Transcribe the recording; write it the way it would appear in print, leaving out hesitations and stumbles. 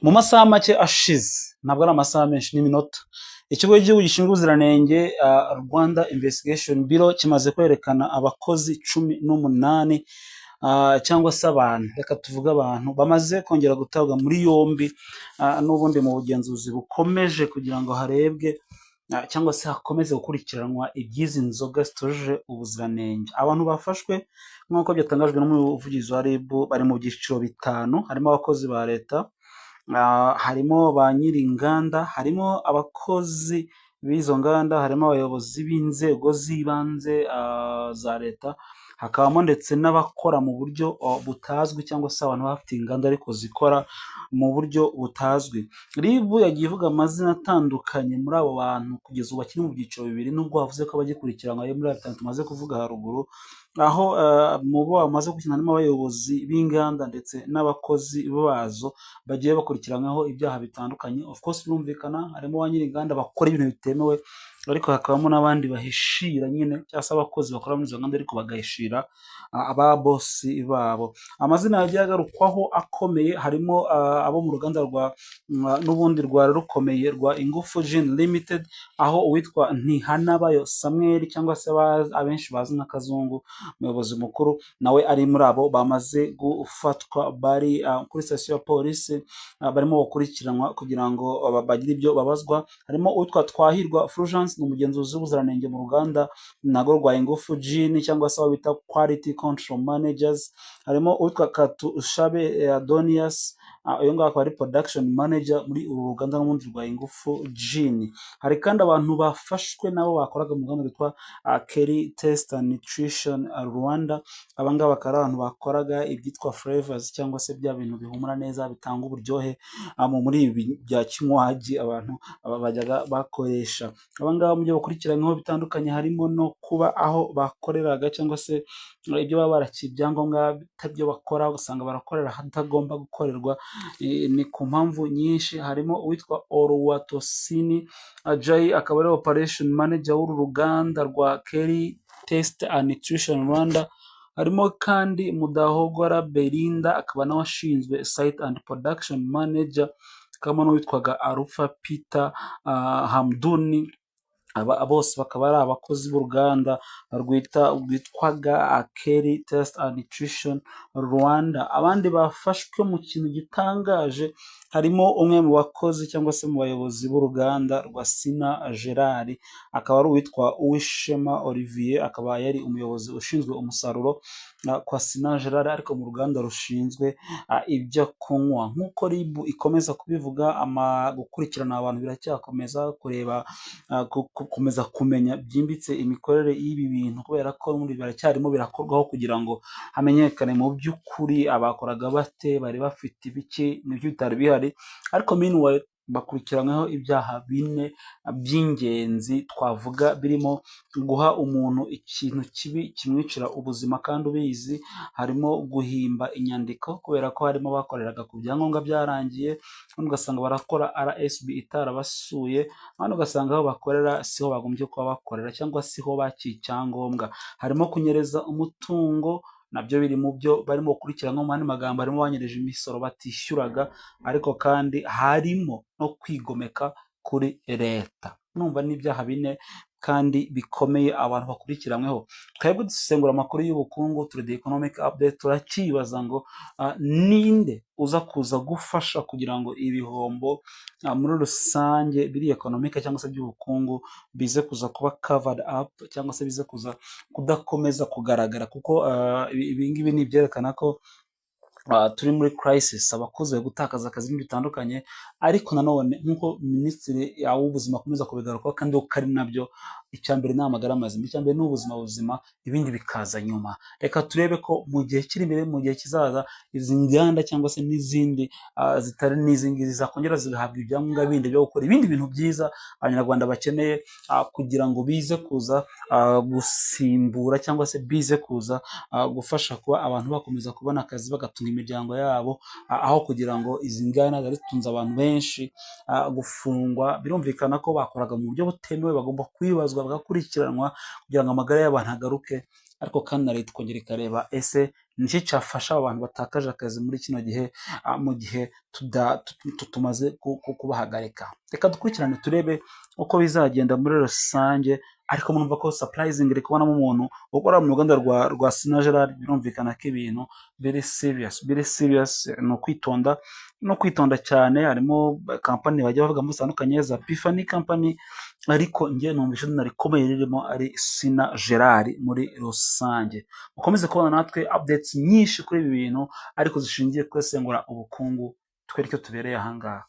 Mu masaha make ashize, ntabwo ari amasaha menshi, n'iminota, Ikigo cy'Igihugu gishinzwe Ubuziranenge, Rwanda Investigation Bureau, kimaze kwerekana abakozi 18, cyangwa se abantu, reka tuvuge abantu bamaze kongera gutabwa muri yombi n'ubundi mu bugenzuzi bukomeje kugira ngo harebwe cyangwa se hakomeze gukurikiranwa iby'izi nzoga zitujuje ubuziranenge. Abantu bafashwe, nk'uko byatangajwe n'umuvugizi wa RIB, bari mu byiciro bitanu: harimo abakozi ba leta, harimo ba nyir'inganda, harimo abakozi b'izo nganda, harimo abayobozi b'inzego z'ibanze za leta, hakabamo ndetse n'abakora mu buryo butazwi, cyangwa se abantu baba bafite inganda ariko zikora mu buryo butazwi. RIB yagiye ivuga amazina atandukanye muri abo bantu kugeza ubu bakiri mu byiciro bibiri, nubwo bavuze ko abagikurikiranwa ari muri batanu tumaze kuvuga haruguru, aho mu bo bamaze gukina harimo abayobozi b'inganda ndetse n'abakozi bazo bagiye bakurikiranyweho ibyaha bitandukanye. Of course birumvikana, harimo ba nyir'inganda bakora ibintu bitemewe, ariko hakabamo n'abandi bahishira nyine, cyangwa se abakozi bakora muri izo nganda ariko bagahishira aba boss babo. Amazina yagiye agarukwaho akomeye harimo abo mu ruganda rwa n'ubundi rwari rukomeye rwa Ingufu Gin Limited, aho uwitwa Ntihanabayo Samuel, cyangwa se abenshi bazi nka Kazungu, umuyobozi mukuru, nawe ari muri abo bamaze gufatwa, bari kuri sitasiyo ya polisi, barimo gukurikiranwa kugira ngo bagire ibyo babazwa. Harimo uwitwa Twahirwa Fulgence, ni umugenzuzi w'ubuziranenge mu ruganda narwo rwa Ingufu Gin, cyangwa se abo bita quality control managers. Harimo uwitwa Katushabe Adonias, uyu nguyu akaba ari production manager muri uru ruganda n'ubundi rwa Ingufu Gin. Hari kandi abantu bafashwe nabo bakoraga mu ruganda rwitwa Kerry Taste and Nutrition Rwanda. Aba ngaba bakaba ari abantu bakoraga ibyitwa flavors, cyangwa se bya bintu bihumura neza, bitanga uburyohe muri ibi bya kinywaji abantu bajyaga bakoresha. Aba ngaba mu byo bakurikiranyweho bitandukanye harimo no kuba aho bakoreraga cyangwa se ibyo baba barakiye ibyangombwa bitari byo bakora, ugasanga barakorera ahatagomba gukorerwa. Ni ku mpamvu nyinshi. Harimo uwitwa Oluwatosini Ajayi, akaba ari operation manager w'uru ruganda rwa Kerry Taste and Nutrition Rwanda. Harimo kandi Mudahogora Belinda, akaba nawe ashinzwe site and production manager. Hakabamo n'uwitwaga Alpha Peter Hamduni. Aba bose bakaba ari abakozi b'uruganda rwitwaga Kerry Taste and Nutrition Rwanda. Abandi bafashwe mu kintu gitangaje, harimo umwe mu bakozi cyangwa se mu bayobozi b'uruganda rwa Sina Gerard, akaba ari uwitwa Uwishema Olivier, akaba yari umuyobozi ushinzwe umusaruro kwa Sina Gerard, ariko mu ruganda rushinzwe ibyo kunywa. Nk'uko RIB ikomeza kubivuga, gukurikirana abantu biracyakomeza, kureba, gukomeza kumenya byimbitse imikorere y'ibi bintu, kubera ko biracyarimo birakorwaho kugira ngo hamenyekane mu by'ukuri abakoraga bate, bari bafite ibiki, nibyo bitari bihari. Ariko meanwhile bakurikiranyweho ibyaha bine by'ingenzi twavuga birimo guha umuntu ikintu kibi kimwicira ubuzima kandi ubizi, harimo guhimba inyandiko, kubera ko harimo bakoreraga ku byangombwa byarangiye, abandi ugasanga barakora RSB itarabasuye, abandi ugasanga aho bakorera siho bagombye kuba bakorera cyangwa siho bakiye icyangombwa. Harimo kunyereza umutungo, nabyo biri mu byo barimo gukurikiranwa. Mu yandi magambo, harimo abanyereje imisoro batishyuraga, ariko kandi harimo no kwigomeka kuri leta. Numva n'ibyaha bine kandi bikomeye abantu bakurikiranyweho. Twebwe dusesengura amakuru y'ubukungu, turi The Economic Update, turakibaza ngo ninde uza kuza gufasha kugira ngo ibihombo muri rusange biri economic cyangwa se by'ubukungu bize kuza kuba covered up, cyangwa se bize kuza kudakomeza kugaragara, kuko ibi ngibi ni ibyerekana ko turi muri crisis, abakozi bari gutakaza akazi n'ibindi bitandukanye. Ariko nanone, nk'uko Minisitiri w'Ubuzima akomeza kubigarukaho, kandi ko ari nabyo, icya mbere ni amagara mazima, icya mbere ni ubuzima buzima, ibindi bikaza nyuma. Reka turebe ko mu gihe kiri imbere, mu gihe kizaza, izi nganda cyangwa se n'izindi zitari n'izi ngizi zakongera zigahabwa ibyangombwa bindi byo gukora ibindi bintu byiza Abanyarwanda bakeneye, kugira ngo bize kuza gusimbura cyangwa se bize kuza gufasha kuba abantu bakomeza kubona akazi, bagatunga imiryango yabo, aho kugira ngo izi nganda zari zitunze abantu benshi gufungwa. Birumvikana ko bakoraga mu buryo butemewe, bagomba kwibazwa, bagakurikiranwa kugira ngo amagara y'abantu agaruke. Ariko kandi na leta ikongera ikareba: ese ni iki cyafasha aba bantu batakaje akazi muri kino gihe, mu gihe tumaze kubahagarika? Reka dukurikirane turebe uko bizagenda muri rusange. Ariko murumva ko surprising iri kubonamo umuntu ukora mu ruganda rwa Sina Gerard. Birumvikana ko ibintu biri serious, biri serious. Ni ukwitonda no kwitonda cyane. Harimo kampani bajya bavuga muri zitandukanye za Pifani company, ariko njye numva izina rikomeye ririmo ari Sina Gerard muri rusange. Mukomeze kubona natwe updates nyinshi kuri ibi bintu, ariko zishingiye kwesengura ubukungu, twereke tubereye ahangaha.